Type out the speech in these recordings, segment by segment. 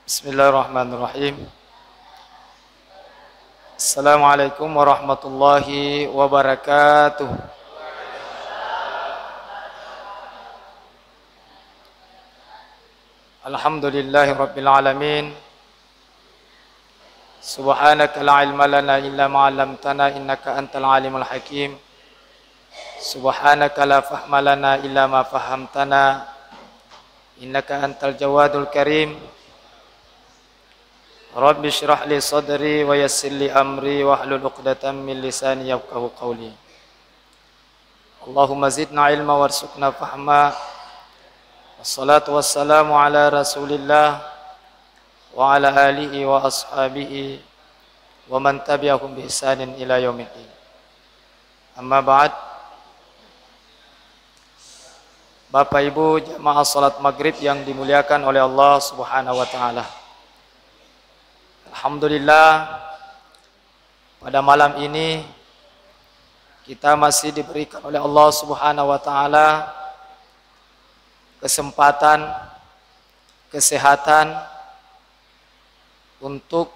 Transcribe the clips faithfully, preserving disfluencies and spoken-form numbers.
Bismillahirrahmanirrahim. Assalamualaikum warahmatullahi wabarakatuh. Alhamdulillahi rabbil alamin. Subhanaka la ilma lana illa ma 'allamtana innaka antal alimul hakim. Subhanaka la fahma lana illa ma fahamtana innaka antal jawadul karim. Rabbi shrah li sadri wa yassir li amri wahlul 'uqdatam min lisani yafqahu qawli. Allahumma zidna ilma warzuqna fahma. Wassalatu wassalamu ala Rasulillah wa ala alihi wa ashabihi wa man tabi'ahum bi ihsanin ila yaumiddin. Amma ba'd. Bapak Ibu jamaah salat maghrib yang dimuliakan oleh Allah Subhanahu wa taala. Alhamdulillah, pada malam ini kita masih diberikan oleh Allah Subhanahu wa taala kesempatan, kesehatan untuk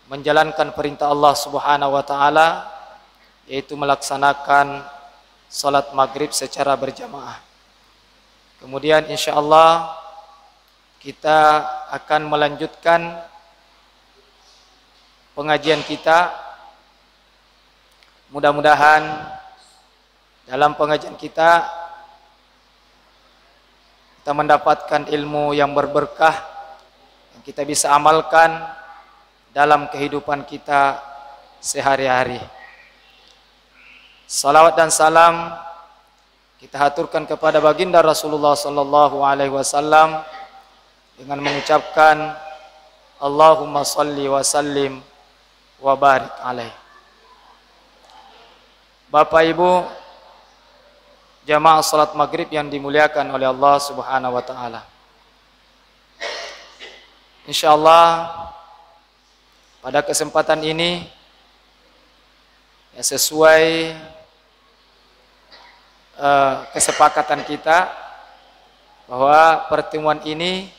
menjalankan perintah Allah Subhanahu wa taala, yaitu melaksanakan salat maghrib secara berjamaah. Kemudian insya Allah kita akan melanjutkan pengajian kita. Mudah-mudahan dalam pengajian kita, kita mendapatkan ilmu yang berberkah, yang kita bisa amalkan dalam kehidupan kita sehari-hari. Salawat dan salam kita haturkan kepada baginda Rasulullah sallallahu alaihi wasallam dengan mengucapkan, Allahumma salli wa sallim wa barik alaih. Bapak Ibu jamaah salat maghrib yang dimuliakan oleh Allah Subhanahu wa taala. Insyaallah pada kesempatan ini, ya, sesuai, eh, kesepakatan kita bahwa pertemuan ini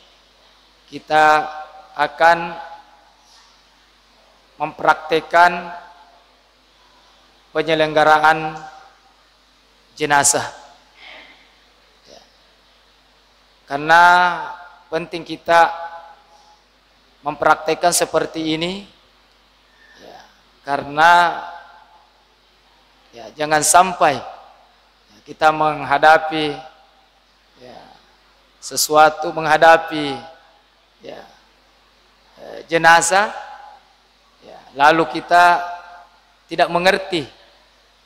kita akan mempraktekkan penyelenggaraan jenazah. Ya. Karena penting kita mempraktekkan seperti ini, ya, karena, ya, jangan sampai, ya, kita menghadapi, ya, sesuatu, menghadapi, ya, eh, jenazah, ya, lalu kita tidak mengerti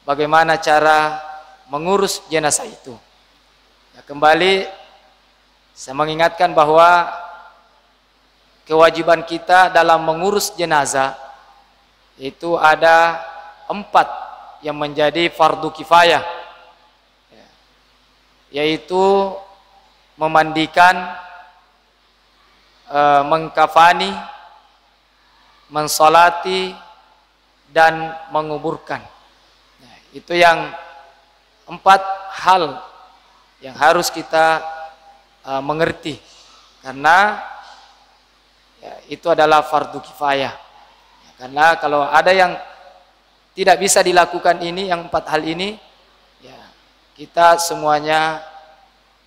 bagaimana cara mengurus jenazah itu. Ya, kembali saya mengingatkan bahwa kewajiban kita dalam mengurus jenazah itu ada empat yang menjadi fardu kifayah, ya, yaitu memandikan, eh, mengkafani, mensalati, dan menguburkan. Nah, itu yang empat hal yang harus kita, eh, mengerti, karena, ya, itu adalah fardu kifayah. Ya, karena kalau ada yang tidak bisa dilakukan ini, yang empat hal ini, ya, kita semuanya,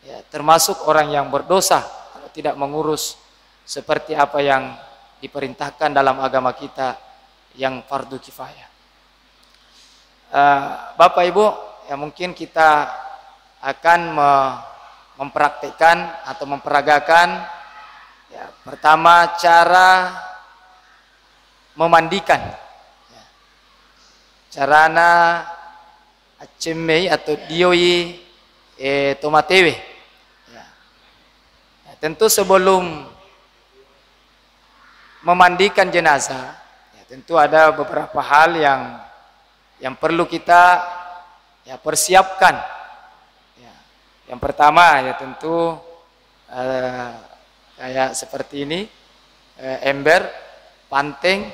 ya, termasuk orang yang berdosa kalau tidak mengurus seperti apa yang diperintahkan dalam agama kita yang fardu kifayah. Eh, Bapak Ibu, ya, mungkin kita akan me-, mempraktikkan atau memperagakan, ya, pertama cara memandikan. Ya. Carana accemmei atau dioi, eh, tomatewe. Ya. Ya, tentu sebelum memandikan jenazah, ya, tentu ada beberapa hal yang, yang perlu kita, ya, persiapkan. Ya. Yang pertama, ya, tentu, eh, kayak seperti ini, eh, ember, panteng,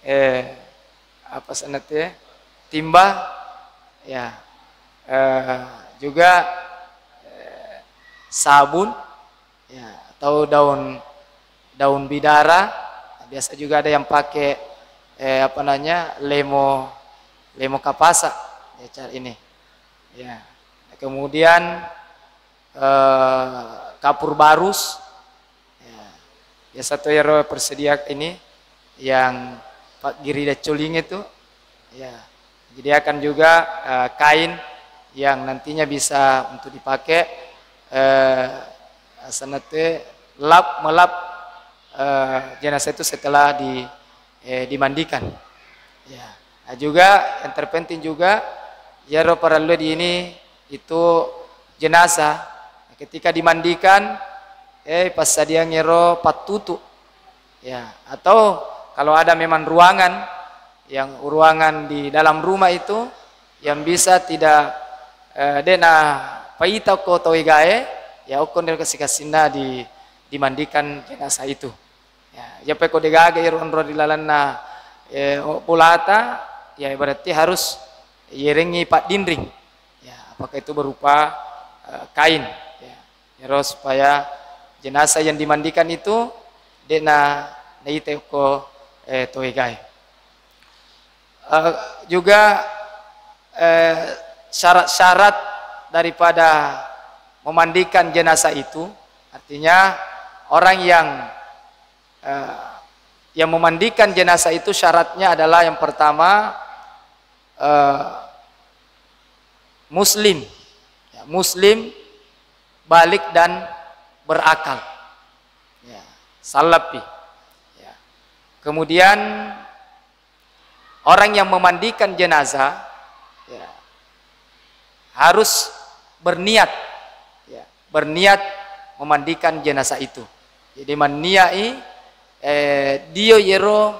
eh, apa senate, timba, ya, eh, juga, eh, sabun, ya, atau daun, daun bidara, biasa juga ada yang pakai, eh, apa namanya, lemo, lemo kapasa, ya, cara ini. Ya. Kemudian, eh, kapur barus, ya, biasa to ero persedia ini yang Pak Giri Dacoling itu, ya, menyediakan juga, eh, kain yang nantinya bisa untuk dipakai, eh, asenna te lap melap, eh, jenazah itu setelah di, eh, dimandikan. Ya. Nah, juga yang terpenting juga, yaro parellu di ini itu jenazah ketika dimandikan, eh, passadiang ero pattutu. Ya, atau kalau ada memang ruangan yang ruangan di dalam rumah itu yang bisa tidak, eh, dena paita ko tau egae, ya okko nero kasing-kasingna di, dimandikan jenazah itu. Ya, iya pekko degaga ero onro di lalenna, eh, o-, bolata, ya berarti harus yerengngi paddinring. Ya, apakah itu berupa, eh, kain, ya. Ero supaya jenazah yang dimandikan itu de'na naita okko, eh, tau egae. Eh, juga, eh, syarat-syarat daripada memandikan jenazah itu, artinya orang yang, eh, yang memandikan jenazah itu syaratnya adalah yang pertama, eh, muslim. Ya, muslim, balik dan berakal. Ya, sallapi. Ya. Kemudian orang yang memandikan jenazah, ya, harus berniat, ya, berniat memandikan jenazah itu. Jadi manniai, eh, dio yero,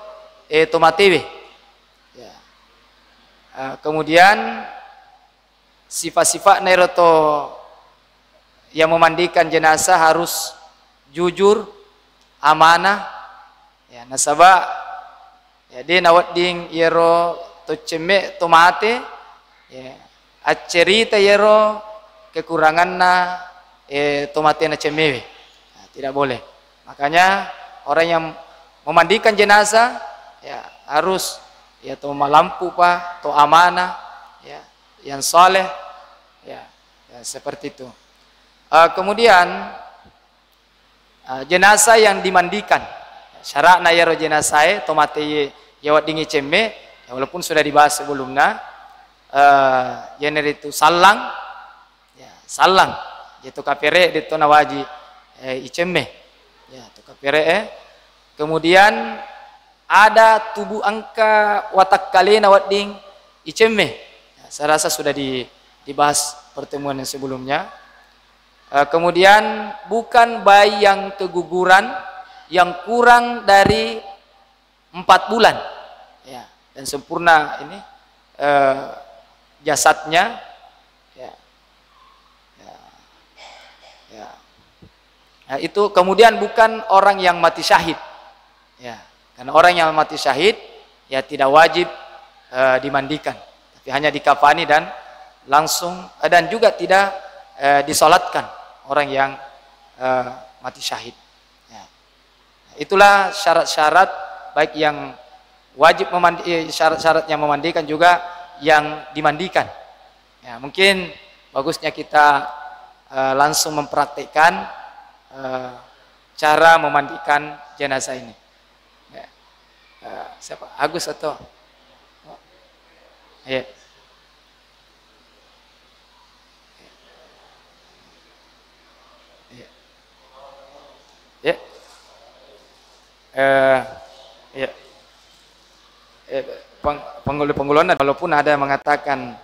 eh, tomatewe. Ya. Eh, kemudian sifat-sifatna ero to yang memandikan jenazah harus jujur, amanah, ya, nasaba, ya, de nawedding iyero to cemme to mate, ya, accerita iyero kekuranganna, eh, to mate na cemmewe. Nah, tidak boleh. Makanya orang yang memandikan jenazah, ya, harus, ya, to malampu pa, to amanah, ya, yang saleh, ya, ya, seperti itu. Eh, kemudian, eh, jenazah yang dimandikan, syaratna iyaro jenazahe to mate ye, ya weddingngi cemme, ya, walaupun sudah dibahas sebelumnya, eh, yenaritu sallang, ya, sallang, ya, to kapere de to nawaji, eh, icemme, ya, to kapere, eh. Kemudian ada tubuh engka watakkalena wedding icemme. Ya, saya rasa sudah di-, dibahas pertemuan yang sebelumnya. Eh, kemudian bukan bayi yang keguguran yang kurang dari empat bulan. Ya, dan sempurna ini, eh, jasadnya. Ya. Ya. Ya. Nah, itu kemudian bukan orang yang mati syahid. Ya, karena orang yang mati syahid, ya, tidak wajib, eh, dimandikan, tapi hanya dikafani dan langsung, eh, dan juga tidak, eh, disolatkan orang yang, eh, mati syahid. Ya. Itulah syarat-syarat baik yang wajib memandi-, eh, syarat-syarat yang memandikan juga yang dimandikan. Ya, mungkin bagusnya kita, eh, langsung mempraktikkan, eh, cara memandikan jenazah ini. Ya. Eh, siapa? Agus atau? Iya. Iya. Iya. Eh, iya. Eh, peng-, penghulu-penghulunna, walaupun ada yang mengatakan,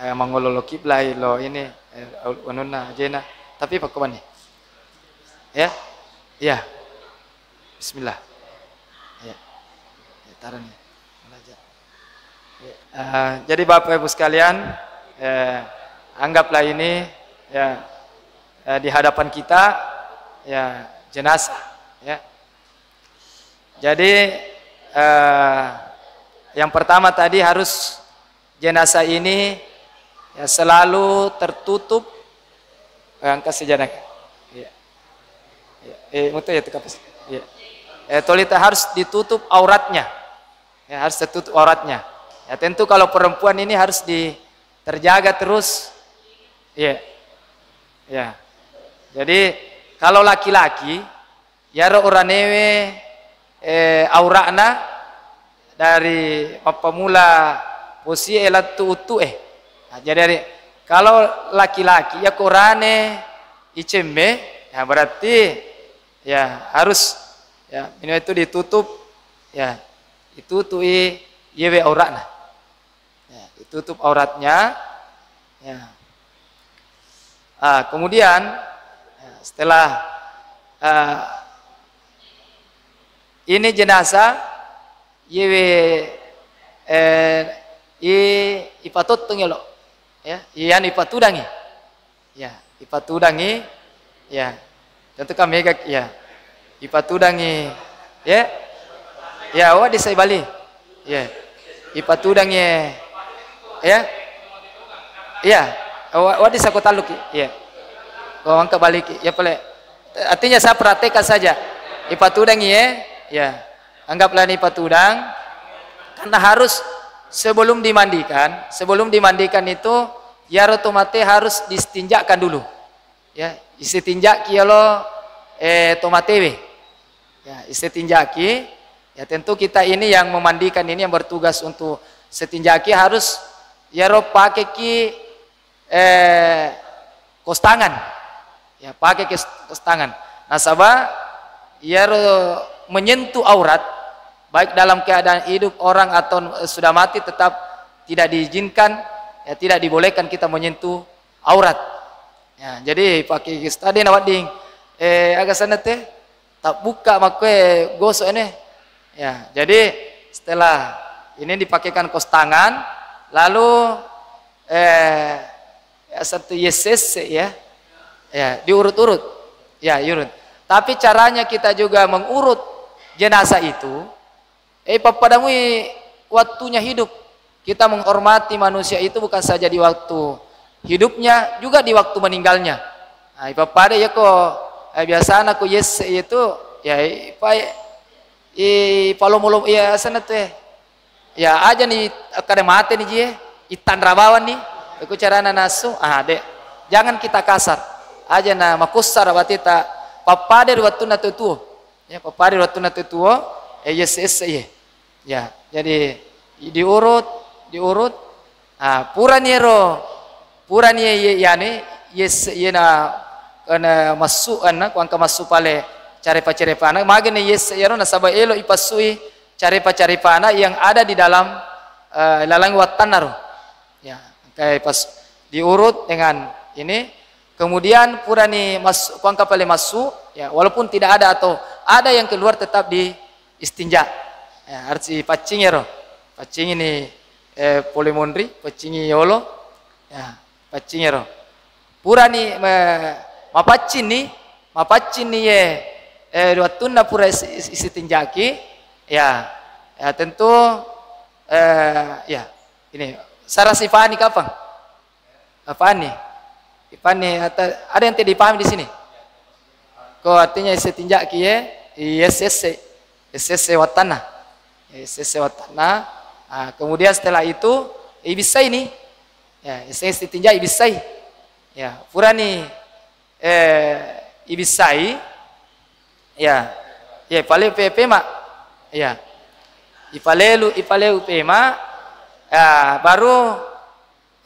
eh, mangolo lo kiblat lo ini, eh, anunna ajena, tapi pakkobani. Ya? Iya. Bismillah. Ya. Ya, taruh nih. Belajar. Ya. Eh, jadi Bapak Ibu sekalian, eh, anggaplah ini, ya, eh, di hadapan kita, ya, jenazah, ya. Jadi, eh, yang pertama tadi harus jenazah ini, ya, selalu tertutup, eh, angka sejadah. Iya. Iya. Eh, mutu ya, tukar pas. Iya. Eh, tolita harus ditutup auratnya. Ya, harus tertutup auratnya. Ya, tentu kalau perempuan ini harus di-, terjaga terus. Iya. Ya. Jadi, kalau laki-laki, iyaro uranewe, eh, aura'na dari mappamula posie lattu uttu'e. Nah, jadi dari, kalau laki-laki, ya, ko urane icemme, ya, berarti, ya, harus, ya, minimal itu ditutup, ya, ditutui yewe aura'na. Ya, ditutup auratnya. Ya. Ah, kemudian, ya, setelah, ah, ini jenazah, yewe, eh, i, ipatottongi lo. Ya, iya, anu, ipatudangi. Ya, ipatudangi. Ya. Tentu kan mega, ya. Ipatudangi. Ya. Ya, wa disa bali. Ya. Ipatudangi. Ya. Ya. Wa, wa disa ko talluki. Ya. Wa angka baliki. Ya, pale. Artinya saya praktekkan saja. Ipatudangi, ya. Ya. Anggaplah ini ipatudang. Karena harus sebelum dimandikan, sebelum dimandikan itu, iyaro to mate harus distinjakkan dulu. Ya, isetinjaki yolo, eh, to matewe. Ya, isetinjaki. Ya, tentu kita ini yang memandikan ini, yang bertugas untuk setinjaki, harus yaro pakeki, eh, kos tangan. Ya, pakeki kos tangan. Nasaba yaro menyentuh aurat, baik dalam keadaan hidup orang atau sudah mati, tetap tidak diizinkan, ya, tidak dibolehkan kita menyentuh aurat. Ya, jadi pakeki kos tangan, de' nawedding, eh, aga asenna te, tabbukka makkoe gosok ini. Ya, jadi setelah ini dipakaikan kos tangan, lalu, eh, ya, satu yesse-yesse, ya. Ya, diurut-urut. Ya, urut. Tapi caranya kita juga mengurut jenazah itu, eh, pappadamui waktunya hidup. Kita menghormati manusia itu bukan saja di waktu hidupnya, juga di waktu meninggalnya. Nah, ipappada ya ko, eh, biasana ko yesse itu, ya, ipa-, ipalomo-lomo, ya, sana tu, eh. Ya, aja ni kada mate ni jie, itanra bawang ni. Iku carana nasu, ah, dek. Jangan kita kasar. Aja na makussar, berarti ta pappada ri wattunna tu tuo. Ya, pappada ri wattunna tu tuo, eh, yes, yes, iya. Ya, jadi diurut, diurut. Ah, purani ero, purani ye, ye, yani, yes, yena, kena massu, anna, kuangka massu pale carepa-carepana. Magani yes ero, nasaba elo ipassui carepa-carepana yang ada di dalam, eh, lalang wattanna ro. Ya, kayak pas diurut dengan ini, kemudian purani mas-, kuangka pale massu, ya, walaupun tidak ada atau ada yang keluar tetap di istinja. Ya, harus dipaccingi ro. Paccingi ni, eh, pole monri, paccingi yolo. Ya, paccingi ro. Purani me-, mapaccing ni, mapaccing ni ye, eh, wattunna pura is-, is-, isitinjaki, ya, ya tentu, eh, ya, ini, sarasi pani kapang? Apaan nih? Ipani, ata-, ada yang tidak dipahami di sini? Ko artinya ese tinjaki ye, iyesse, esse wattanna. Esse wattanna. Ah, kemudian setelah itu, ibissai ni. Ya, ese tinjak ibissai. Ya, purani, eh, ibissai. Ya. Ya, ipale pe-, pema. Ya. Ipalelu, ipaleu pema. Ya, baru,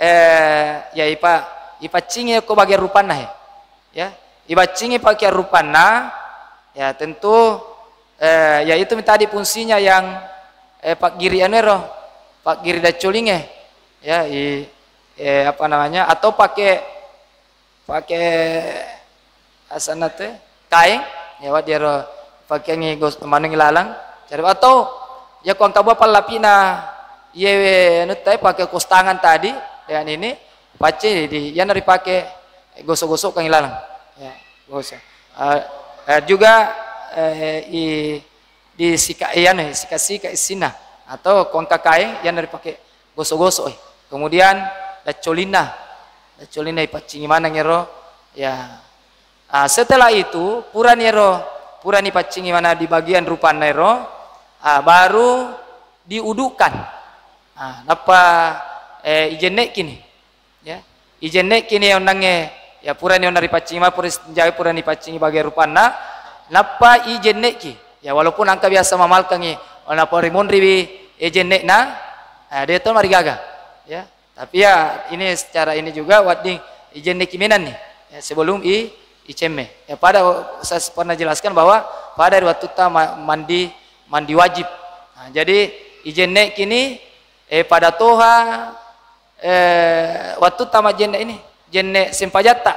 eh, ya, ipa-, ipaccingi ko bagian rupanna, he. Ya. Ipaccingi bagian rupanna, ya, tentu, eh, ya, itu tadi fungsinya yang, eh, paggiri anu ero, paggiri daccolinge. Ya, i-, eh, apa namanya, atau pakai pakai asanna te kaeng, ya, wa diaro pakengi gos-, manengi lalang. Cari atau ya ko engka bua pallapina iyewe anu te pakai kos tangan tadi, ya, ini pacce di yana ripake gosok-gosok kangi lalang. Ya, gosok. Eh, eh, juga, eh, i, di sika, eh, anu, sika-sika isinna atau ko engka kaeng yana ripake gosok-gosok, eh. Kemudian daccolinna, daccolinna ipaccingi maneng ero, ya. Ah, setelah itu, purani ero, Purani paccingi mana di bagian rupanna ero, ah, baru diudukan. Ah, nappa, eh, ijenne'kini. Ya. Ijenne'kini onnangnge, ya, purani onna ripaccingi, ma pura istinja'i purani paccingi bagian rupanna, nappa ijenne'ki. Ya, walaupun engka biasa mamalkangi, oh, nappa rimonriwi, eh, jenne'na, ah, de to marigaga. Ya. Tapi ya, ini secara ini juga wedding ijenne'ki menanni, ya, sebelum i, icemme. Ya, pada saya pernah jelaskan bahwa pada wattutta ma-, mandi, mandi wajib. Nah, jadi ijenne'kini, eh, pada toha, eh, wattutta majjenne ini, jenne sempajatta.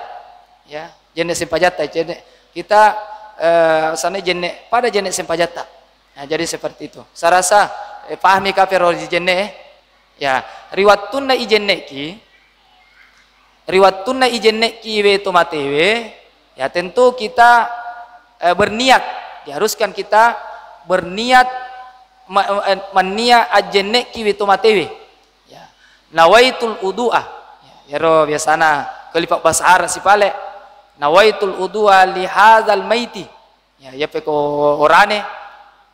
Ya, jenne sempajatta, jenne kita, eh, sana jenne, pada jenne sempajatta. Nah, jadi seperti itu. Saya rasa, eh, pahami kape ro jenne, eh? Ya, ri wattunna ijenne'ki, ri wattunna ijenne'ki we to matewe, ya, tentu kita, eh, berniat, diharuskan kita berniat ma-, eh, manniat ajjenne'ki we to matewe. Ya. Nawaitul udu'a. Ya, ero biasana kelipa bahasa Arab sipale. Nawaitul udu'a lihadzal maiti. Ya, iya peko orane,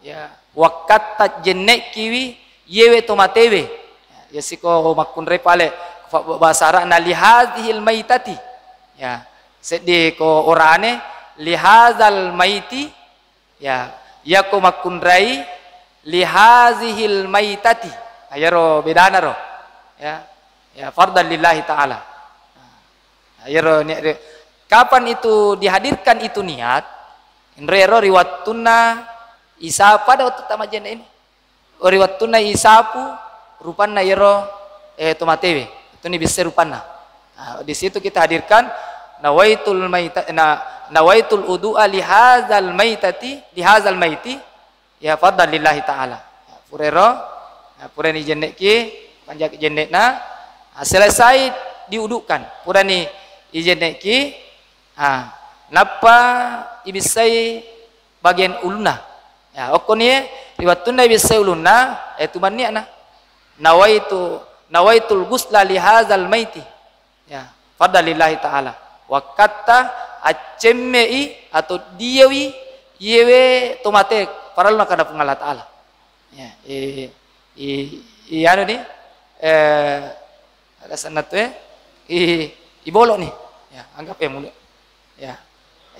ya, wakkatta jenne'kiwi yewe to matewe. Ya, iya siko makkunrai pale fa-, bahasa Arabna lihadzihil maitati. Ya, seddi ko orane lihadzal maiti. Ya, iya ko makkunrai lihadzihil maitati. Ayaro bedana ro. Ya. Ya, fardhan lillahi ta'ala. Nah, iyaro ni-, ri-, kapan itu dihadirkan itu niat? Enro ero ri wattunna isa-, pada wattutta majjenne ini. Oh, ri wattunna isapu rupanna iyaro, eh, to matewe. Itu ni bisse rupanna. Nah, di situ kita hadirkan nawaitul maita-, na-, nawaitul udu'a lihadzal maitati, lihadzal maiti. Ya, fardhan lillahi ta'ala. Ya, purero, ya, purani jenne'ki, panjaki jenne'na, nah, selesai diudukan. Purani ijenne'ki, ah, nappa ibissai bagian ulunna. Ya, okkoni ri wattunna ibissai ulunna, eh, tu manni'na. Nawaitu, nawaitul ghusla lihadzal maiti. Ya, fardhan lillahi ta'ala. Wakkatta accemme'i atau diewi yewe to mate parellu nakana Puang Allah Ta'ala. Ya, i, i, i anu ni, eh, ada senna tu, eh, i, i bolo ni. Ya, anggap ya mulut. Ya.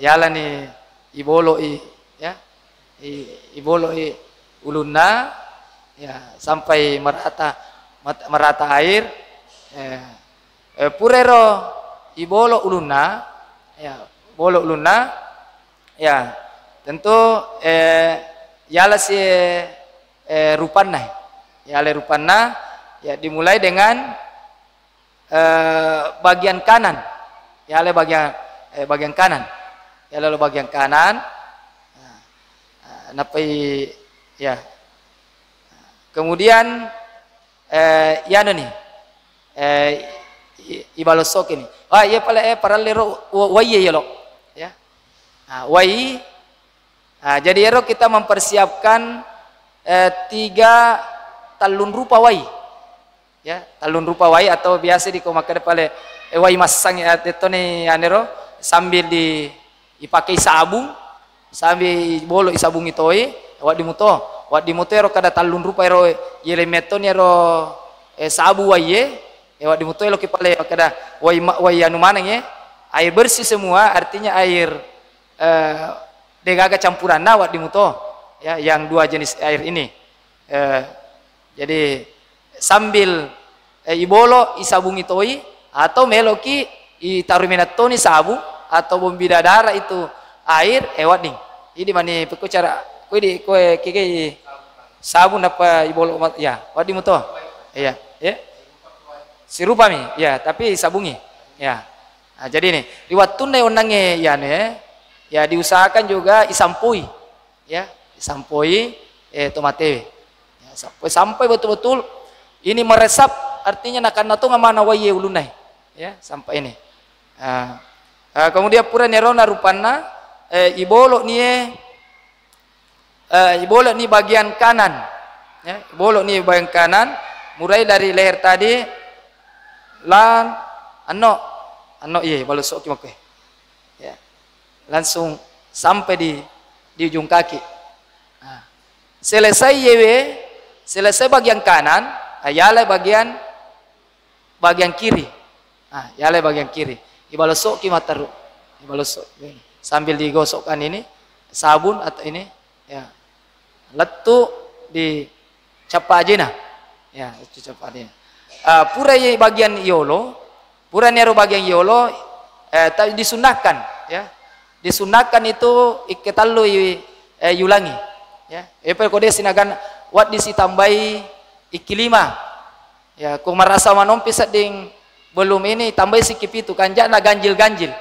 Yala ni i bolo i, ya. I, i bolo i ulunna, ya, sampai merata, mat-, merata air, eh, Eh, purero ibolo ulunna, ya, bolo ulunna, ya, tentu, eh, yala si, eh, rupanna, yala rupanna, ya, dimulai dengan, eh, bagian kanan, yala bagian, eh, bagian kanan, yala lo bagian kanan, nah, eh, nappai, ya, kemudian, eh, yanu ni, eh, i-, ibalosoki ni. Wah, iya pale, eh, parallero wa-, wai iya lo. Ya. Nah, wai, nah, jadi ero kita mempersiapkan, eh, tiga tallung rupa wai. Ya, tallung rupa wai atau biasa di ko makkeda pale, eh, wai massang, eh, tettoni anero sambil di, ipakei sabung, sambil bolo isabungi toi, waddi muto, waddi muto ero kada tallung rupa ero, yele mettoni ero, eh, sabu wai e, eh, waddi muto elo ki pale kada wai ma-, wai anu maneng e, air bersih semua, artinya air, eh, degaga campuranna waddi muto, ya, yang dua jenis air ini. Eh, jadi sambil, eh, ibolo, isabungi toi, atau meloki itarui menettoni sabung atau bombidadara itu air, eh, wedding. Idi mani pekko cara, koi di, koe kekei sabung nappa ibolo ma-, ya, wedding muto. Iya, ya. Sirupami, ya, tapi sabungi. Ya. Nah, jadi ini, di wattunna onnangnge iyanu, ya, ya diusahakan juga isampui. Ya, sampoi, eh, tomatewe. Ya, sampai, sampai betul-betul ini meresap, artinya nakanna to ngamana wai e ulunna e. Ya, sampai ini. Ah, ah, kemudian pura nerona rupanna, eh, ibolo ni, eh, eh, ibolo ni bagian kanan. Ya, ibolo ni bagian kanan, mulai dari leher tadi, lan, anno, anno, iya, balo soki makke. Ya. Langsung sampai di di ujung kaki. Nah, selesai yewe, selesai bagian kanan, ah, yala bagian, bagian kiri. Nah, yala bagian kiri. Ibalossoki matteru. Ibalossoki. Sambil digosokkan ini, sabun atau ini, ya. Lettu di cappa ajena. Ya, lettu cappa ajena. Ah, pura ye bagian yolo, pura nero bagian yolo, eh, ta-, disunnahkan, ya. Disunnahkan itu ikketallu i-, eh, yulangi. Ya, epe kode sinagan waddi sitambai ikki lima. Ya, ko marasa manompi sedding belum ini, tambai sikki pitu, kanjana ganjil-ganjil.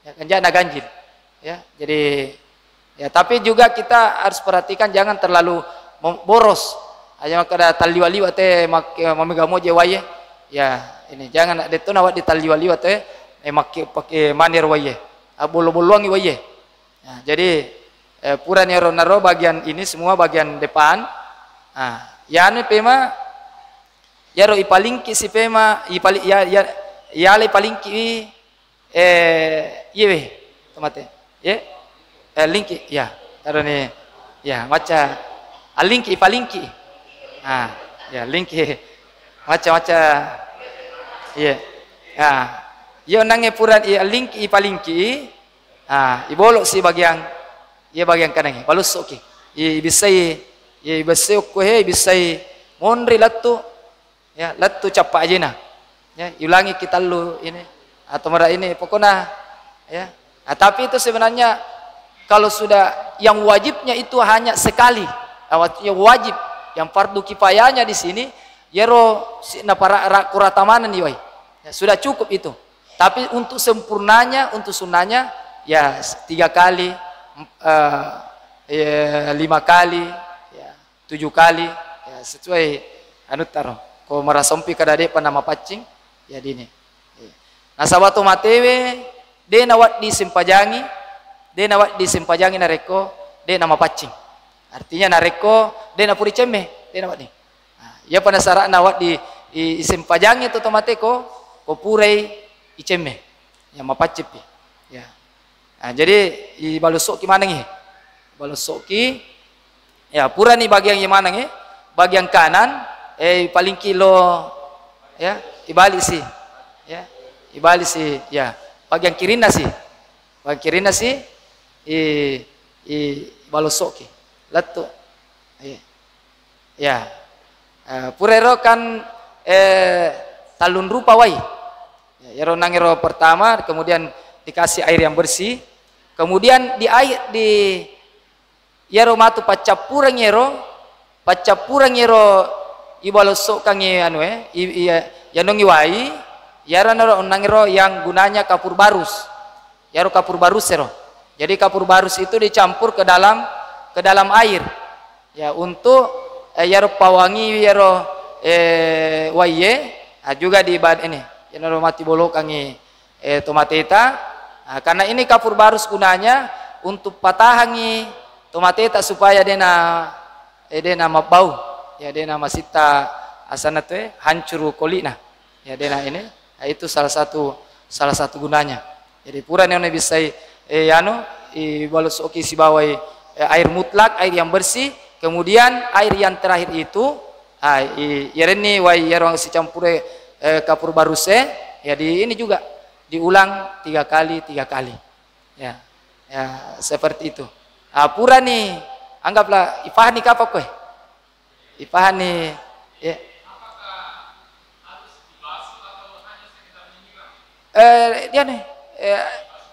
Ya, kanjana ganjil. Ya, jadi, ya, tapi juga kita harus perhatikan jangan terlalu mem-, boros. Aja makkeda talliwa-liwa te mak-, mamega moje wae. Ya, ini jangan, detto nawa di talliwa-liwa te, eh, makke-, pake manir wae. Ah, bollo-bolloangi wae. Nah, jadi, eh, purani ero naro bagian ini semua bagian depan. Nah, yani pema, yaro ipalingki si pema, ipali-, ya, ya, yale palingki, eh, iyewe, tomate. Ye? Eh, lingki, ya. Taroni, ya, maca. Alingki, ipalingki. Ah, ya, lingki. Maca, maca. Iya. Ah, iya nange pura i-, alingki, ipalingki. Ah, ibolo si bagian, iya bagian kanange, balussoki. I-, ibissai, iya ibissai okko he, ibissai monri lettu, ya, lettu cappa ajena. Ya, iulangi ki tallu ini. Atau mera ini, pokoknya, ya. Ah, tapi itu sebenarnya kalau sudah yang wajibnya itu hanya sekali. Ah, maksudnya wajib, yang fardu kifayahnya di sini, yero si-, napara-, ra-, kuratamanenni wai. Ya, sudah cukup itu. Tapi untuk sempurnanya, untuk sunnahnya, ya, tiga kali, em-, eh, ya, lima kali, ya, tujuh kali, ya, sesuai anu taro. Ko marasompi kada depa namapaccing, ya, dini. Ya. Nasaba to matewe, de nawaddi sempajangi, de nawaddi sempajangi narekko de namapaccing. Artinya narekko de napuri cemme, de nawaddi. Nah, iya pada sara'na waddi i-, isempajangi tu tomate ko, ko purai icemme. Ya, mapaccippi. Ya. Nah, jadi ibalossoki manengi. Balossoki, ya, purani bagian yang manengi, bagian kanan, eh, palingki lo, ya, ibalik si. Ya, ibalik si, ya. Bagian kirinna si. Bagian kirinna si, i, i, balossoki. Lettu. Iya. Ya. Eh, pura ero kan, eh, tallung rupa wai. Ya, ero nang ero pertama, kemudian dikasih air yang bersih, kemudian di air, di iyaro matu paccappureng ero, paccappureng ero ibalossokangi anu e, i, i, yanongi wai, iyaro naro onnang ero yang gunanya kapur barus. Iyaro kapur barus ero. Jadi kapur barus itu dicampur ke dalam, ke dalam air. Ya, untuk, eh, iyaro pawangi iyaro, eh, waiye, ah, juga di bad-, ini, iyaro mati bolokangi, eh, tomateta. Ah, karena ini kapur barus gunanya untuk patahangi tomateta supaya dena, eh, dena mabbau. Ya, dena masitta asana tu, eh, hancuru kolina. Ya, dena ini, nah, itu salah satu, salah satu gunanya. Jadi purani ono bissai, eh, anu, ibalossoki sibawai, eh, air mutlak, air yang bersih, kemudian air yang terakhir itu, ah, i-, iyarenni wai iyaro sicampure, eh, kapur baruse, ya di ini juga diulang tiga kali, tiga kali. Ya, ya, seperti itu. Ah, purani, anggaplah ipahani kapang koe. Ipahani, ya. Eh, dia nih, eh,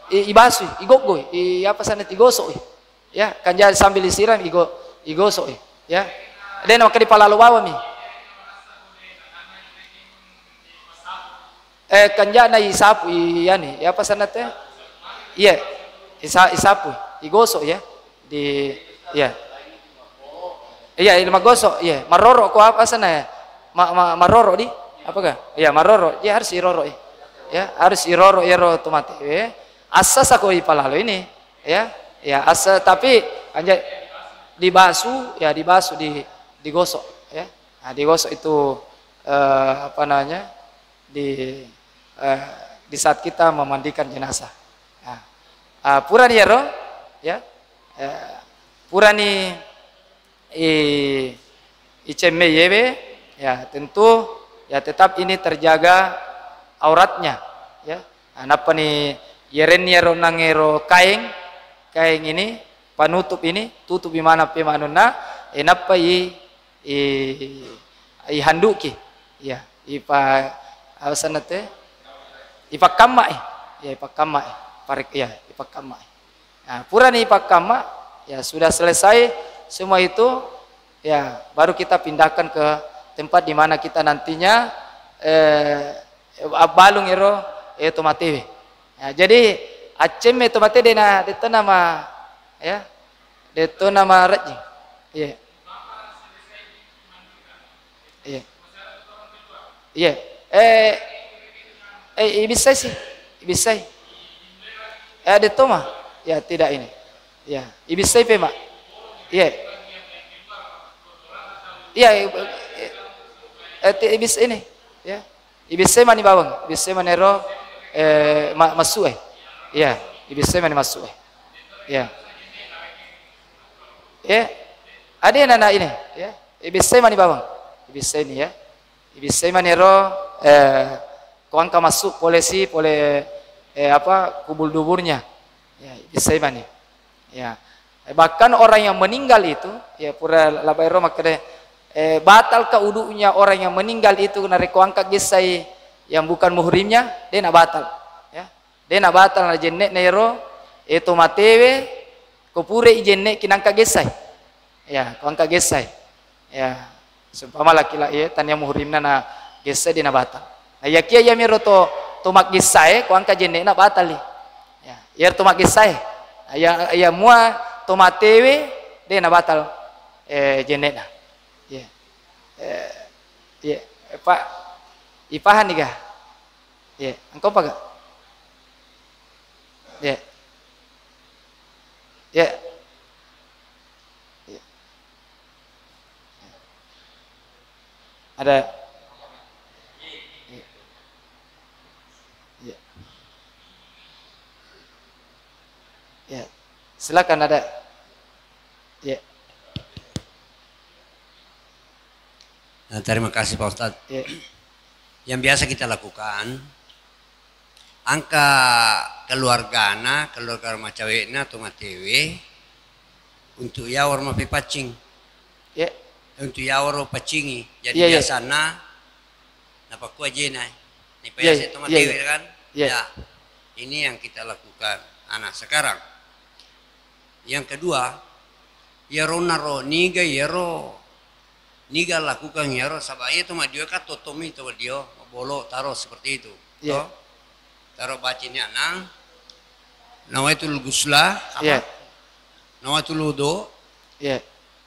i-, ibasui, igoggoi, i-, apa sana, igosoi. Ya, kan jadi sambil disiram, igo-, igosoi. Ya. Dena makkeda ipalalo bawami. Eh, kanjana isapu, i-, iyani, iya, apa sana teh? Iya, isa-, isapu, igosok ya. Di, iya. Iya, ini magosok, iya. Maroro ko apa sana ya? Ma-, ma-, maroro di? Apakah? Iya, maroro. Iya, harus iroro, iya. Ya, harus iroro, iyaro tomate. Ya. Asa sako ipalalo ini, ya. Ya, asa, tapi anja dibasu, ya, dibasu, di, digosok, ya. Nah, digosok itu, eh, apa namanya? Di, eh, di saat kita memandikan jenazah. Nah, ah, purani iyaro, ya, eh, purani i, icemme yewe, ya tentu ya tetap ini terjaga auratnya, ya. Nah, nappa ni yerenni ero nangero kaeng, kaeng ini, panutup ini, tutupi maneng pe manunna, e, nappa i, i, ihanduki, ya, ipa, apa senna te? Ipakkamma, ya, ipakkamma, parek, ya, ipakkamma. Nah, purani ipakkamma, ya sudah selesai semua itu, ya baru kita pindahkan ke tempat di mana kita nantinya, eh, abbalung ero, eh, tomatewe. Ya, jadi accemme tomate dena, detto nama, ya, detto nama rejjing. Iya. Iya. Iya. Eh, eh, ibissai si. Ibissai. Eh, ada toma. Ya, tidak ini. Ya, ibissai pe, Mak. Iya. Iya, eh, eh, ti-, ibis ini. Ya. Ibissai mani bawang. Ibissai mani ro, eh, ma-, masuk, eh. Iya, ibissai mani masuk, eh. Iya. Ya. Ada nana ini, ya. Ibissai mani bawang. Ibissai ini, ya. Ibissai mani ro, eh, ko engka masuk pole si, pole, eh, apa, kubur duburnya. Ya, ibissai mani. Ya. Eh, bahkan orang yang meninggal itu, ya, pura labai ro makkeda, eh, batalkah wudunya orang yang meninggal itu narekko angkat gessai yang bukan muhrimnya? Dena batal. Ya. Dena batal na jenne'na ero, eh, tomatewe, ko pura ijenneki nangka gessai. Ya, ko angka gessai. Ya, seumpama laki-laki, ya, tania muhrimna na gessai dena batal. Nah, iyakia iyamiro to, to maggessae, ko angka jenne'na batali. Ya, iyaro to maggessae. Nah, iya, iya mua to matewe, dena batal, eh, jenne'na. Ya. Eh, ya, Pak, ipahani ga? Iya, engka apa ga? Iya. Iya. Iya. Ada. Iya. Iya. Iya. Silakan, ada. Iya. Nah, terima kasih, Pak Ustadz. Iya. Yang biasa kita lakukan, angka keluargana, keluarga macawe'na, to matewe, untuk yawar mapepaccing. Iya. Untuk yawar paccingi. Jadi iya, iya, biasana, napakkua jena. Iya, iya, to matewe, iya, kan? Iya. Ya. Ini yang kita lakukan. Nah, sekarang, yang kedua, iyaro naro niga iyaro, niga lakukan iyaro, saba iya to maddio kan tottomi to maddio, mabbolo taro seperti itu. Iya. To? Taro baca ini anang, nawaitul gusla, apa? Iya. Nawaitul wudu, iya,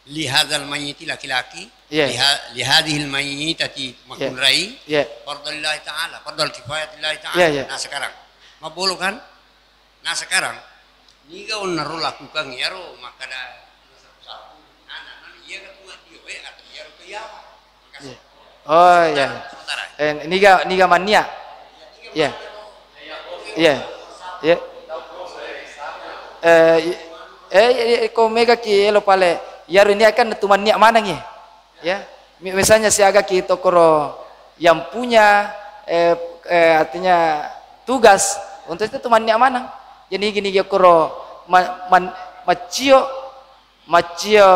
lihadzal mayyiti laki-laki, iya, liha-, lihadzihil mayyitati, iya, makkunrai, iya, fardhu lillahi ta'ala, fardhu kifayatillahi ta'ala. Iya, iya. Nah, sekarang, mabbolo kan? Nah, sekarang, niga onnaro lakukan iyaro makkada, nah, nah, iya kan cuma dio, eh, atau iyaro ke iya. Iya. Oh, iya. Sementara, sementara. Eh, niga, niga mannia? Iya. Iya. Iya. Eh, i-, eh, iya, iya, ko mega ki elo pale. Iyaro nia kan tu mannia maneng, iya. Ya, mi-, misalnya siaga ki tokoro yang punya, eh, eh, artinya tugas untuk itu tu mannia maneng. Jadi gini, ya koro ma-, man-, macio, macio,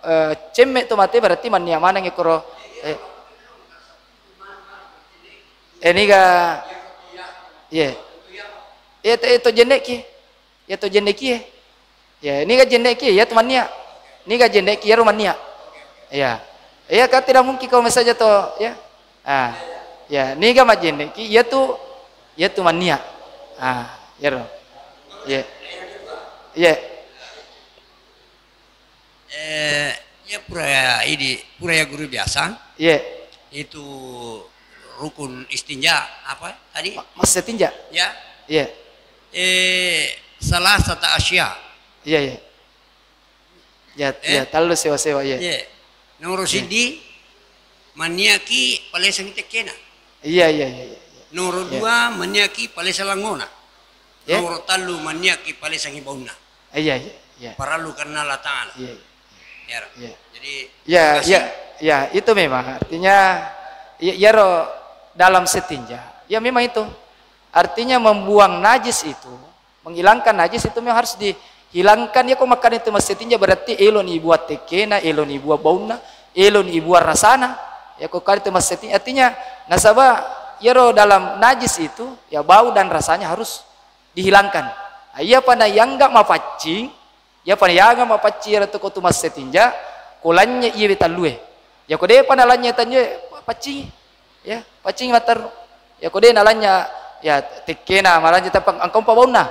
eh, cemme tu mate berarti mannia maneng ya koro, eh, eh, niga, iya. Iya, to, to jenne ki. Iya to jenne ki. Ya, niga jenne ki, ya tu mannia. Niga jenne ki, ya ro mannia. Ya. Ya, kan tidak mungkin kau misalnya to, ya. Ah. Ya, niga majenne ki, ya tu, ya tu mannia. Ah, ya ro. Ya. Ya. Eh, ya pura ya, ini, pura ya guru biasa. Iya. Itu rukun istinja apa tadi? Ma-, mastinja. Ya. Iya. Eh, salasata asya. Iya, iya. Ya, eh? Ya, tallu sewa-sewa, iya. Iya. Nomor, iya, siddi, manniaki palesangi tekkena. Iya, iya, iya, iya, iya. Nomor, iya, dua, manniaki palesa langona. Iya. Nomor tallu, manniaki palesangi baunna. Iya, iya. Iya. Parellu karena Allah Ta'ala. Iya. Iya. Jadi, ya, terima kasih. Ya, ya, itu memang artinya, ya, yaro dalam setinja. Ya, memang itu. Artinya membuang najis itu, menghilangkan najis itu memang harus dihilangkan. Ya, ko makkeda itu massetinja berarti eloni buat tekkena, eloni buat baunna, eloni buat rasana. Ya, ko kada itu massetinja. Artinya, nasaba yaro dalam najis itu, ya, bau dan rasanya harus dihilangkan. Iyapa na yangga mapaccing, iyapa na yangga mapaccing iyaro tu ko tu massetinja, ko lanye iyewe tallue. Ya ko depa nalanye tallue, paccingi. Ya, paccingi matteru. Ya ko de nalanye, ya tekkena malanye tappa engka umpa baunna.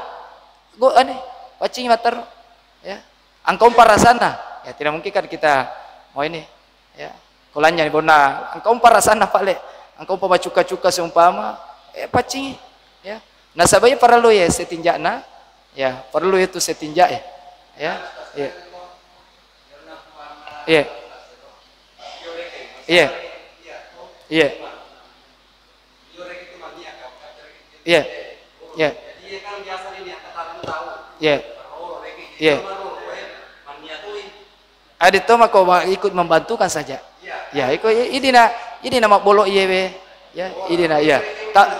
Go ane, paccingi matteru. Ya. Engka umpa rasanna. Ya tidak mungkin kan kita mau ini. Ya, ko lanyani bonna, engka umpa rasanna pale, engka umpa macukka-cukka seumpama, eh, paccingi. Ya. Nasaba iya parellu ya setinja'na, ya, parellu itu setinja, ya. Ya. Ya. Ya. Ya. Ya. Iya. Iya. Iya. Ade to mako ma-, ikut membantukan saja. Ya, iko i-, idina, idina mabbolo iyewe. Ya, idina, iya. Ta-,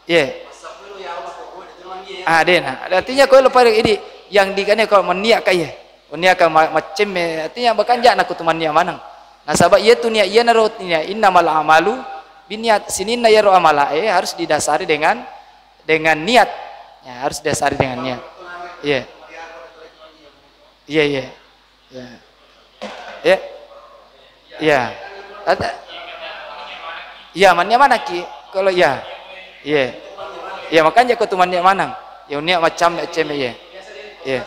iya. Ah, dena. Artinya ko lo pada idi yang dikane ko menniak ka iye. Menniak ka ma-, maccemme, artinya bakanja na kutu menniak maneng. Nasaba iya tu niat, iyanaro niat, innamal a'malu binniat, sininna iyaro amalae harus didasari dengan, dengan niat. Ya, harus didasari dengan niat. Iya. Iya, iya. Iya. Iya. Iya. Ada. Iya, manniak maneng ki. Kalau iya. Iya. Iya, makanya ko tu manniak maneng. Ya, niat macam, macam, iya. Iya.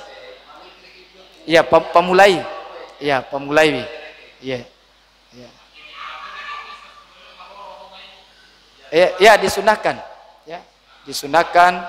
Iya, pam-, pamulai. Iya, pamulai wi. Iya. Iya. Iya, iya, disunahkan. Ya, disunahkan,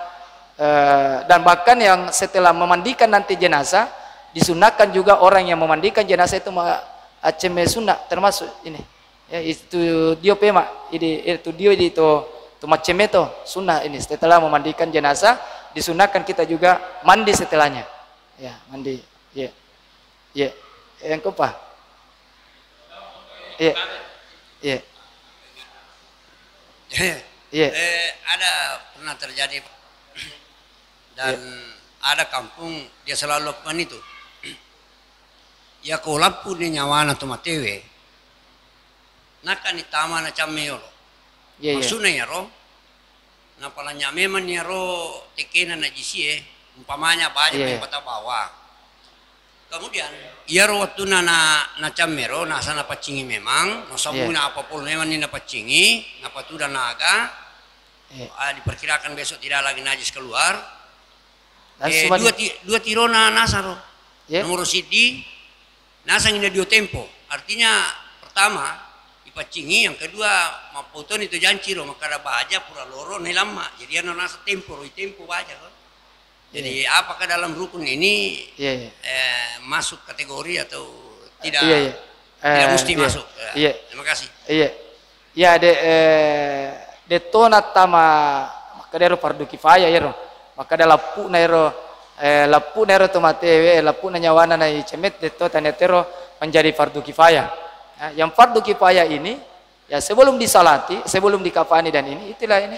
eh, dan bahkan yang setelah memandikan nanti jenazah, disunahkan juga orang yang memandikan jenazah itu ma-, accemme sunnah, termasuk ini. Ya, itu dio pema, idi, itu dio idi to, to maccemme to, sunnah ini. Setelah memandikan jenazah, disunahkan kita juga mandi setelahnya. Ya, mandi. Ya. Iya. Engka pa? Iya. Iya. Iya. Eh, ada pernah terjadi, Pak. Dan ada kampung, dia selalu lakukan itu. Iya ko lappu ni nyawana to matewe, nakani tama na camme yolo. Iya, iya. Maksudna iyaro, napalanya memang iyaro tekkena najisi e, umpamanya baja, iya, iya, patau bawang. Kemudian, iyaro wettunna na, na cammero, nasa napaccingi memang, no, iya, sabunna apa pol memang ni napaccingi, napatuda naga, iya, ah, diperkirakan besok tidak lagi najis keluar. Langsung. Eh, mandi. Dua ti-, dua tirona nasaro. Iya. Nomor siddi, nasang ina dio tempo. Artinya, pertama, dipaccingi, yang kedua, mappotoni tu janci ro, makkada baja pura loro, nailamma. Jadi, anu nasa tempo ro, tempo baja ro. Jadi, iya, apakah dalam rukun ini, iya, iya, eh, masuk kategori atau tidak? Iya, iya. Tidak, eh, mesti, iya, masuk. Ya. Iya. Terima kasih. Iya. Iya, de, eh, de to nattama, makkeda ero fardu kifayah ero. Makkeda lappu'na ero, eh, lappu'na ero to matewe, lappu'na nyawana na icemet, de to tania tero menjadi fardu kifayah. Ya, yang fardu kifayah ini, ya, sebelum disalati, sebelum dikafani dan ini, itulah ini.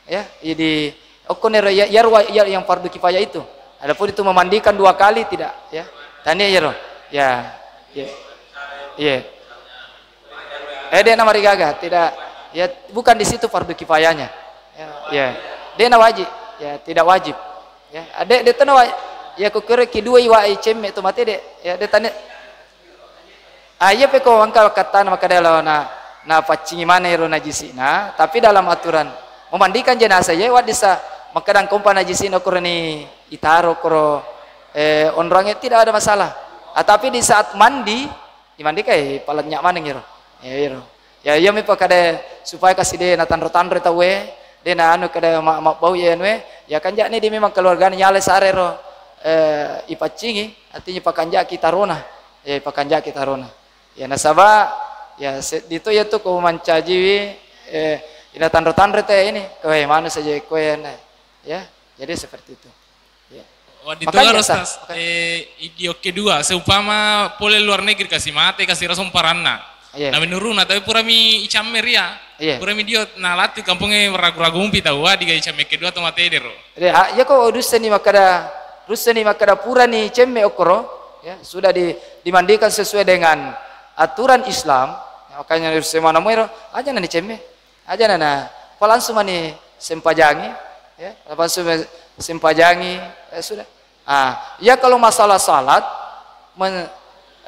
Ya, jadi, okkonero ya, ya, ya, yang fardu kifayah itu. Adapun itu memandikan dua kali, tidak, ya. Tania ero. Ya. Ya. Iya. Eh, de namarigaga, tidak, ya, bukan di situ fardu kifayahnya. Ya, ya. De nawajib, ya, tidak wajib. Ya, de, de to nawa-, ya, ko kere ki dua iwa i cemme to mate de, ya, de tania. Ah, iya pe ko engka kattana makkeda lo na, napaccingi maneng ero najisi'na, tapi dalam aturan memandikan jenazah, iya, waddissa makkeda engka umpa najisi'na okoroni itaro koro, eh, onrongnge, tidak ada masalah. Ah, tapi di saat mandi, imandikai palanya maneng iro. Ya, iro. Ya, iya mi pakade supaya kasi de natanro-tanro tauwe, de na anu kada ma-, mabbau ya anu e, ya kanja'ni di memang keluargana nyale sare ro, eh, ipaccingi, artinya pakanjaki tarona. Ya, pakanjaki tarona. Ya, nasaba, ya, se-, dito ya tu ko mancajiwi, eh, ina tanro-tanro te ini, kowe manu saja kowe na. Ya, jadi seperti itu. Ya. Wah, di Makanya, Toga, Ustaz, Ustaz, makanya. Eh, idio kedua, seumpama pole luar negeri, kasi mate, kasi rasa umparanna. Iya. Na menuruna, tapi purami icamme ria. Iya. Purami dio, na latu kampongnge ragu-ragu umpi tau, wah, diga icamme kedua to mate dero. Iya, ha, iya ko dusseni makkada, dusseni makkada purani cemme okkoro, ya, sudah di, dimandikan sesuai dengan aturan Islam, ya, makanya dusse mana muero, aja nani cemme. Aja nana, apa langsung mani sempajangi, ya, apa langsung sempajangi, ya sudah. Ah, ya kalau masalah salat, men-,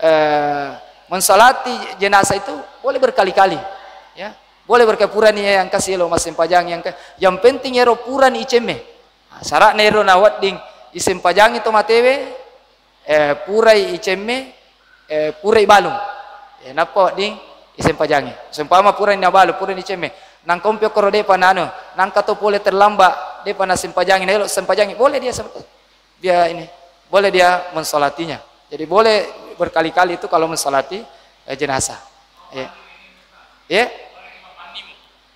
eh, mensalati jenazah itu boleh berkali-kali, ya. Boleh berkali purani ya yang kasih lo mas sempajangi yang ke, yang penting ero purani icemme. Ah, syaratna ero nawedding isempajangi to matewe, eh, purai icemme, eh, purai balung. Eh, nappa wedding isempajangi. Seumpama purai nabalung, purai nicemme. Nangka umpi okkoro depa nanu, nangka to pole terlambat, depa nasempajangi, naelo sempajangi, boleh dia sem-, dia ini, boleh dia mensolatinya. Jadi boleh berkali-kali itu kalau mensolati, eh, jenazah. Ya. Ya.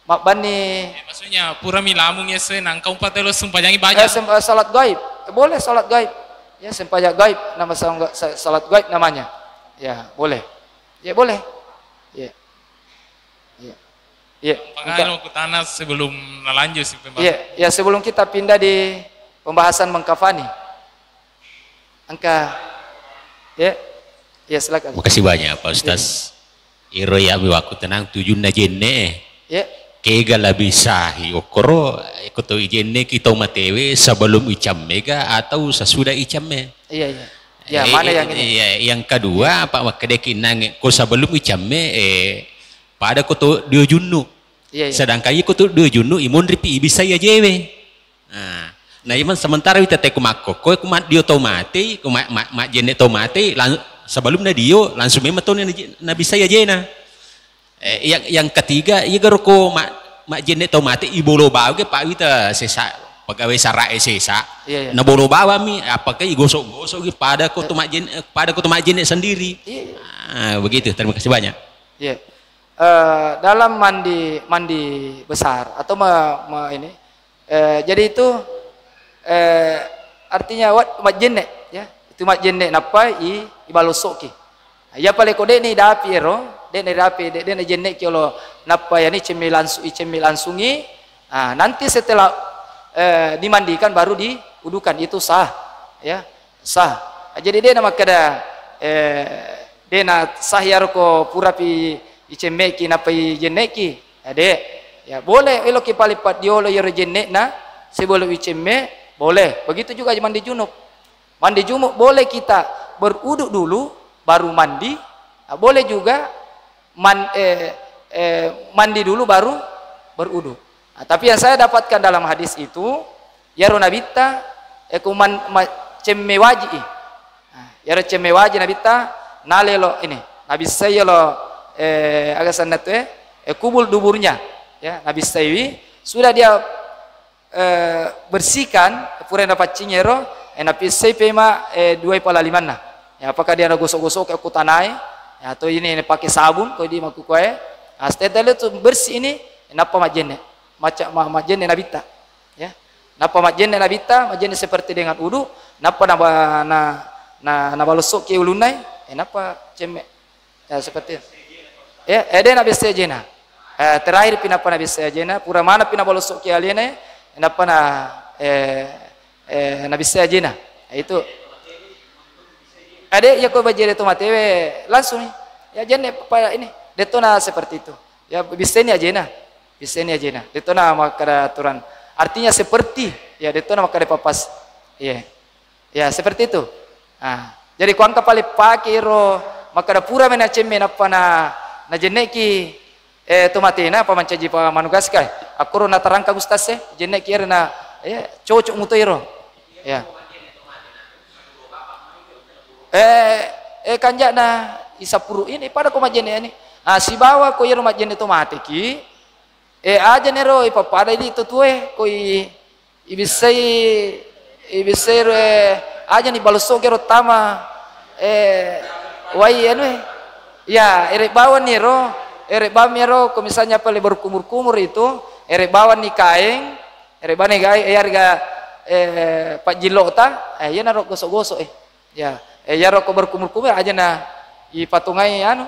Mabbanni Eh, maksudnya, purami lamu ngese, nangka umpa telo sempajangi Eh, banyak. sem-, eh, salat gaib. Eh, boleh salat gaib. Ya, sempajang gaib. Nama sa-, sa-, salat gaib namanya. Ya, boleh. Ya, boleh. Ya. Ya. Ya. Pakai Engka- lo kutana sebelum nalanjut si pembahasan. Ya, ya, sebelum kita pindah di pembahasan mengkafani. Engka. Ya. Ya, silakan. Makasih banyak, Pak Ustaz. Iro iya mi wakku tenang tujunna jenne. Iya. Kega labi sahi okkoro, ko to ijenne ki to matewe sebelum icamme ga atau sesudah icamme? Iya, iya. Ya, Eh, mana yang ini? Iya, yang kedua, Pak, makkedaki nange ko sebelum icamme, eh, pada ko to dio junnu. Iya, iya. Sedangkan iko to dio junnu imonri pi ibisai ajewe. Nah, na imang sementara wita te ku makkokkoe, ku maddio tau matei, ku ma-, ma-, majjenne tau matei, lang-, sebelum na dio, langsung memang tau na, nabissai ajena. Eh, yang, yang ketiga, iya garo ko ma-, majjenne tau matei, ibolo bawang ge, Pak, wita sesa, pegawai sarae sesa. Iya, iya. Na bolo bawang mi, apakah igosok-gosok ge, pada ko to majjen-, pada ko to majjenne sendiri. Iya, iya. Ah, begitu. Terima kasih banyak. Iya. Eh, dalam mandi, mandi besar atau me-, me-, ini, Eh, jadi itu, eh, artinya wat-, majjenne, ya. Itu majjenne nappa i, ibalossoki. Iya pale ko de'ni dapi ero, de'ni dapi, de-, de'ni jenneki olo nappa yani cemmi langsu-, icemmi langsungi. Ah, nanti setelah, eh, dimandikan baru diudukan, itu sah, ya. Sah. Jadi de'na makkeda, eh, de'na sah iyaro ko purapi icemmeki nappa ijenneki. Ya, de'. Ya, boleh eloki pale paddiolo iyaro jenne'na sebelum icemme, boleh. Begitu juga mandi junub. Mandi junub boleh kita beruduk dulu baru mandi. Nah, boleh juga man-, eh, eh, mandi dulu baru beruduk. Nah, tapi yang saya dapatkan dalam hadis itu, iyaro nabitta, eh, kuman-, ma-, cemme waji'i. Nah, iyaro cemme waji nabitta, nalelo ini, nabissai yolo, eh, aga sennatu, eh, eh, kubul duburnya. Ya, nabissaiwi, sudah dia eh, bersihkan, pura napaccing ero, eh, napissai pema, eh, duai pala limanna. Ya, apakah dia nagosok-gosok ke kutanai, ya, atau ini, ini pakai sabun, ko di makukuae. Nah, setelah itu bersih ini, nappa majjenne. Maca-, ma-, majjenne nabitta. Ya. Nappa majjenne nabitta, majjenne seperti dengan udu, nappa naba-, na, na, nabalosok ke ulunnai, eh, nappa cemme. Ya, seperti itu. Ya, eh, de' nabissai ajena. Eh, terakhir pi nappa nabissai ajena, pura mana pi nabalosok ki alena, eh, nappa na, eh, eh, nabissai ajena. Nah, itu. Ade, ya ko bajjere to matewe, langsung ni. Ya, jenne pa ini. Detona seperti itu. Ya, bisseni ajena. Bisseni ajena. Detona makkada aturan. Artinya seperti, ya, detona makkada papas. Iya. Ya, seperti itu. Ah, jadi kuangka pale pake ro makkada pura mena cemme nappa na, najenneki, eh, to matena apa mancaji pa manugaska. Akkoro natarangka ustaz e, jenneki ero na, ya, cocok muto ero. Ya. Eh, eh, kanjana isapuru ini pada ko majjenne ini. Ah, sibawa ko ero majjenne to mateki, eh, aja nero ipapada di to tue ko i Ibissai, ibissai ro, eh, aja ni balossoki ro tama, eh, wai anu, eh. Ya, ere bawang ni ro, ere bawang ni ro, ko misalnya pale berkumur-kumur itu, ere bawang ni kaeng, ere bawang ni kaeng, eh, harga, eh, pajjillo'ta, eh, iyanaro gosok-gosok, eh. Ya, eh, iyaro ko berkumur-kumur aja na ipatungai anu,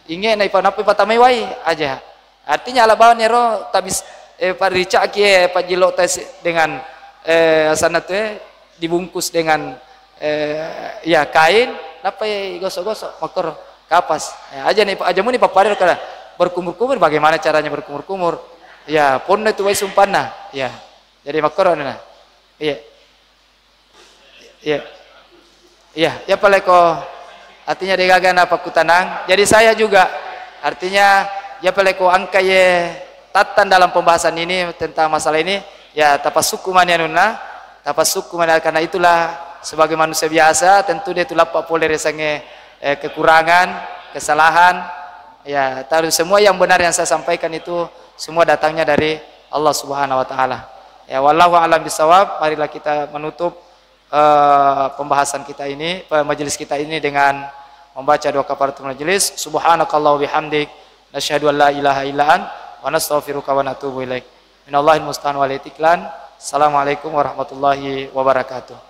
inge na ipa-, nappa ipatamai wai aja. Artinya, ala bawang ero tabis-, eh, paricaki, eh, pajjillo'ta si-, dengan, eh, asanna tu, eh, dibungkus dengan, eh, ya, kain, nappa igosok-gosok, makkoro, kapas. Ya, aja ni, aja muni papparero kada berkumur-kumur, bagaimana caranya berkumur-kumur? Ya, ponno itu wai sumpanna. Ya. Jadi makkoro na. Iya. Iya. Iya, ya paleko artinya degaga na pakkutanang. Jadi saya juga artinya ya paleko angka ye tattang dalam pembahasan ini tentang masalah ini, ya tapassukku mani anunna, tapassukku mani karena itulah sebagai manusia biasa tentu dia tu lappa pole resange, eh, kekurangan, kesalahan. Ya, taruh semua yang benar yang saya sampaikan itu semua datangnya dari Allah Subhanahu wa taala. Ya, wallahu a'lam bisawab. Marilah kita menutup, eh, pembahasan kita ini, pe-, majelis kita ini dengan membaca doa kafaratul majelis. Subhanakallah bihamdik, nasyhadu an la ilaha illa an, wa nastaghfiruka wa natubu ilaik. Minallahil musta'an wal itiklan. Assalamualaikum warahmatullahi wabarakatuh.